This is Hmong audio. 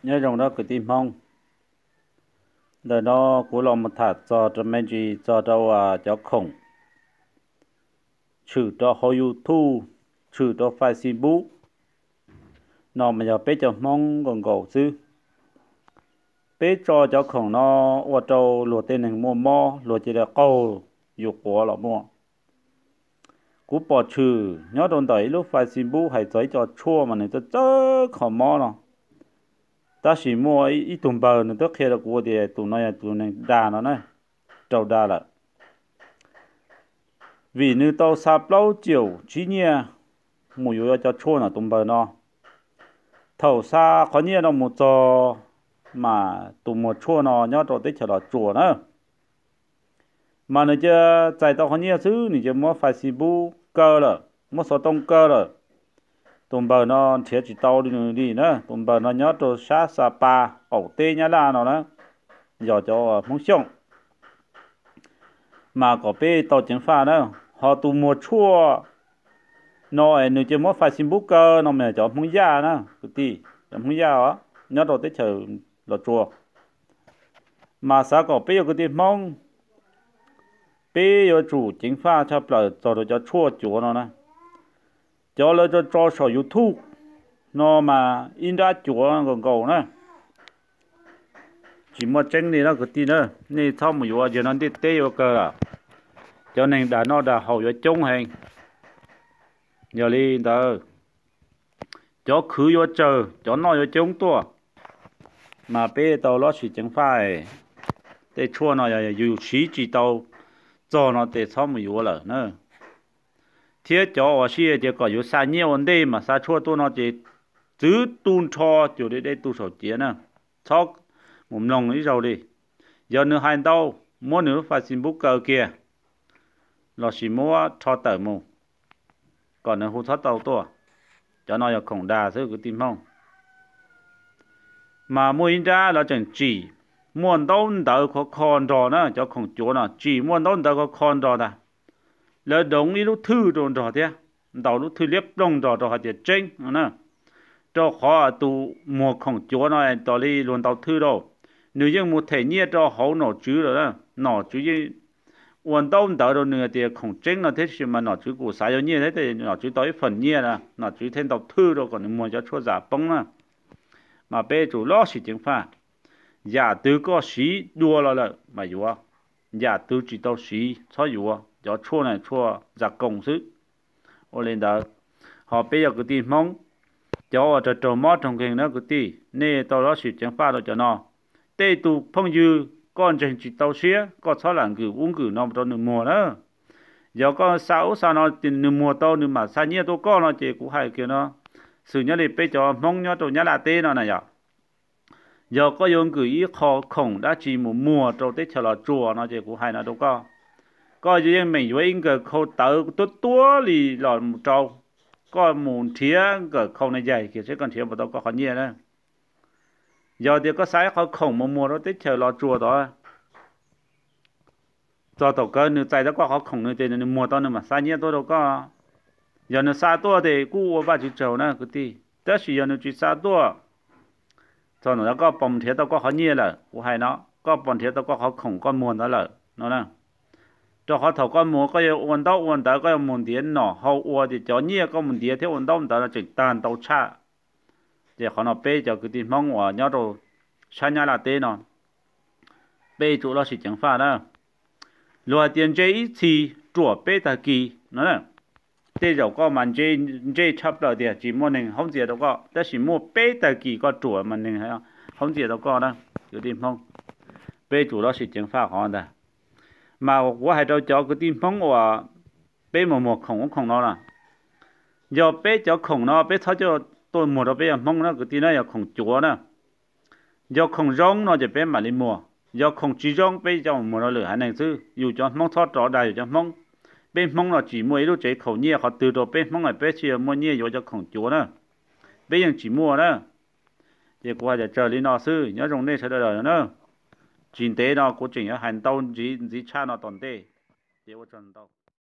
Nyob zoo na kwv tij Hmoob, ntawm no kuv los mus tham txog rau me ntsis txog rau cov khoom tshwm rau hauv YouTube, tshwm rau Facebook no mas yog peb cov Hmoob nkaus nkaus xwb. Peb tso cov khoom no ua rau luag tej neeg muaj mob, luag cia li qaug yus quav los muaj. Kuv pom tshwm nyob rau ntawm ib lub Facebook hais txog ib co tshuaj mas nws txawj txawj kho mob no, tab sis muaj ib tug npawg nws twb qhia rau kuv tias tus no yog tus neeg dag no na, raug dag lawm. Vim nws tau xa plaub caum tsib nyiaj mus yuav cov tshuaj ntawm tus npawg no. Thaum xa qhov nyiaj no mus txog mas tus muag tshuaj no nyob rau teb chaws Los Tsuas na, mas nws cia txais tau qhov nyiaj xwb nws cia muab Facebook kaw lawm, muab xov tooj kaw lawm. Tus npawg no nrhiav tsis tau nws li na. Tus npawg no nyob rau sab Xa Pa qaum teb Nyab Laj no na, yog cov Hmoob Xyooj. Mas kom peb tau ceev faj na, ho tus muag tshuaj no es nws cia muab Facebook kaw no mas yog cov Hmoob Yaj na kwv tij, cov Hmoob Yaj os, nyob rau teb chaws Los Tsuas. Mas xav kom peb yog kwv tij Hmoob, peb yuav tsum ceev faj tshaj plaws txog rau cov tshuaj cuav no na. Cov lawv tso tso saum YouTube no mas ib nrab cuav nkaus nkaus na, tsis muaj tseeb li na kwv tij na. Nej txhob mus yuav, yog no ntiaj teb yuav kawg lawm, cov neeg dag noj dag haus yuav coob heev. Yog li ntawd, cov khwv yuav tsawg, cov noj yuav coob tuaj. Mas peb tau lub siab ceev faj, tej tshuaj no yog yus siv tsis tau txog no ces txhob mus yuav lawm na. Thiab cov uas sij hawm tias kom yus xa nyiaj ua ntej mas xa tshuaj tuaj no ces txwv tu nrho cuag li dej tu saum ciav na. Txhob mus mloog ib zaug li. Yog nws hais ntau, muab nws lub Facebook kaw kiag lossis muab rho tawm mus kom nws hu txhob tau tuaj. Cov no yog khoom dag xwb kwv tij Hmoob. Mas muaj ib nrab lawv tseem tsim muaj ntaub ntawv khov kho nrog na, cov khoom cuav no tsim muaj ntaub ntawv khov kho nrog ntag. Lawv doov ib lub thwj rau nrog thiab, ntaus lub thwj liab ploog nrog rau hais tias tseeb no na. Rau qhov tus muag khoom cuav no tos li luag ntaus thwj rau, nws yeej mus them nyiaj rau hauv nom tswv lawm na. Nom tswv yeej ua ntaub ntawv rau nws hais tias khoom tseeb no thiab, tab sis mas nom tswv kuj xav yuav nyiaj thiab, nom tswv tau ib feem nyiaj na, nom tswv thiaj ntaus thwj rau kom nws muag cov tshuaj zam poob na. Mas peb yuav tsum lub siab ceev faj, yam twg koj siv dua los lawm mas yuav, yam twg tsis tau siv txhob yuav, cov tshuaj no tshuaj zam koos xwb. Ua li ntawd, ho peb yog kwv tij Hmoob, cov uas raug raug mob raug nkeeg na kwv tij, nej tau lub siab ceev faj rau cov no. Tej tus phooj ywg koj ntseeg tsis tau siab, koj txhob lam nkwm ub nkwm no rau nws muag na. Yog koj xa ub xa no nws muag tau nws mam xa nyiaj tuaj koj no ces kuv hais kiag no, xws nyob li peb cov Hmoob nyob rau Nyab Laj teb no na yom, yog koj yuav nkwm ib qho khoom dab tsi mus muag rau teb chaws Los Tsuas no ces kuv hais no rau koj, koj yeej meem yuav ib nkawm khau tawv tuab tuab li los mus rau, koj mus nrhiav nkawm khau no yaig kiag seb koj nrhiav puas tau koj qhov nyiaj na. Yog tias koj xa ib qho khoom mus muag rau teb chaws Los Tsuas tod, txog thaum kawg nws txais tau koj qhov khoom nws tias nws muag tau nws mam xa nyiaj tuaj rau koj. Yog nws xa tuaj ces kuj ua Vajtswv tsaug na kwv tij, tab sis yog nws tsis xa tuaj, txog ntawm no koj puas nrhiav tau koj qhov nyiaj lawm? Kuv hais no, koj puas nrhiav tau koj qhov khoom koj muag ntawd lawm no? Rau qhov thaum koj mus koj yuav ua ntaub ua ntawv, koj yuav mus ntiav nom hau ua tias cov nyiaj koj mus ntiav thiab ua ntaub ntawv no tseem tag ntau tshaj. Ces qhov no peb cov kwv tij Hmoob uas nyob rau sab Nyab Laj teb no, peb yuav tsum lub siab ceev faj na. Luag hais tias ntse ib txhis ruam peb tag kis no. Tej zaum koj mas ntse tshaj plaws tiag tsis muaj neeg haub ntxias rau koj, tab sis muaj peb tag kis koj ruam mas neeg haub ntxias rau koj na. Kwv tij Hmoob, peb yuav tsum lub siab ceev faj qhov ntawd. Mas kuv hais rau cov kwv tij Hmoob uas peb mus muag khoom ub khoom no na, yog peb cov khoom no peb txhob coj tuaj muag rau peb cov Hmoob na kwv tij na, yog khoom cuav na. Yog khoom zoo no ces peb mam li muag, yog khoom tsis zoo peb coj mus muag rau lwm haiv neeg xwb. Yus cov Hmoob txhob rov dag yus cov Hmoob. Peb Hmoob no tsis muaj ib lub tsev khaum nyiaj qhov twg rau peb Hmoob es peb thiaj muaj nyiaj yuav cov khoom cuav na. Peb yeej tsis muaj na. Ces kuv hais tsawg tsawg li no xwb, nyob zoo nej sawv daws na. Tsis ntev no kuv tseem yuav hais ntau ntxiv ntxiv tshaj no tom ntej. Ces ua tsaug ntau.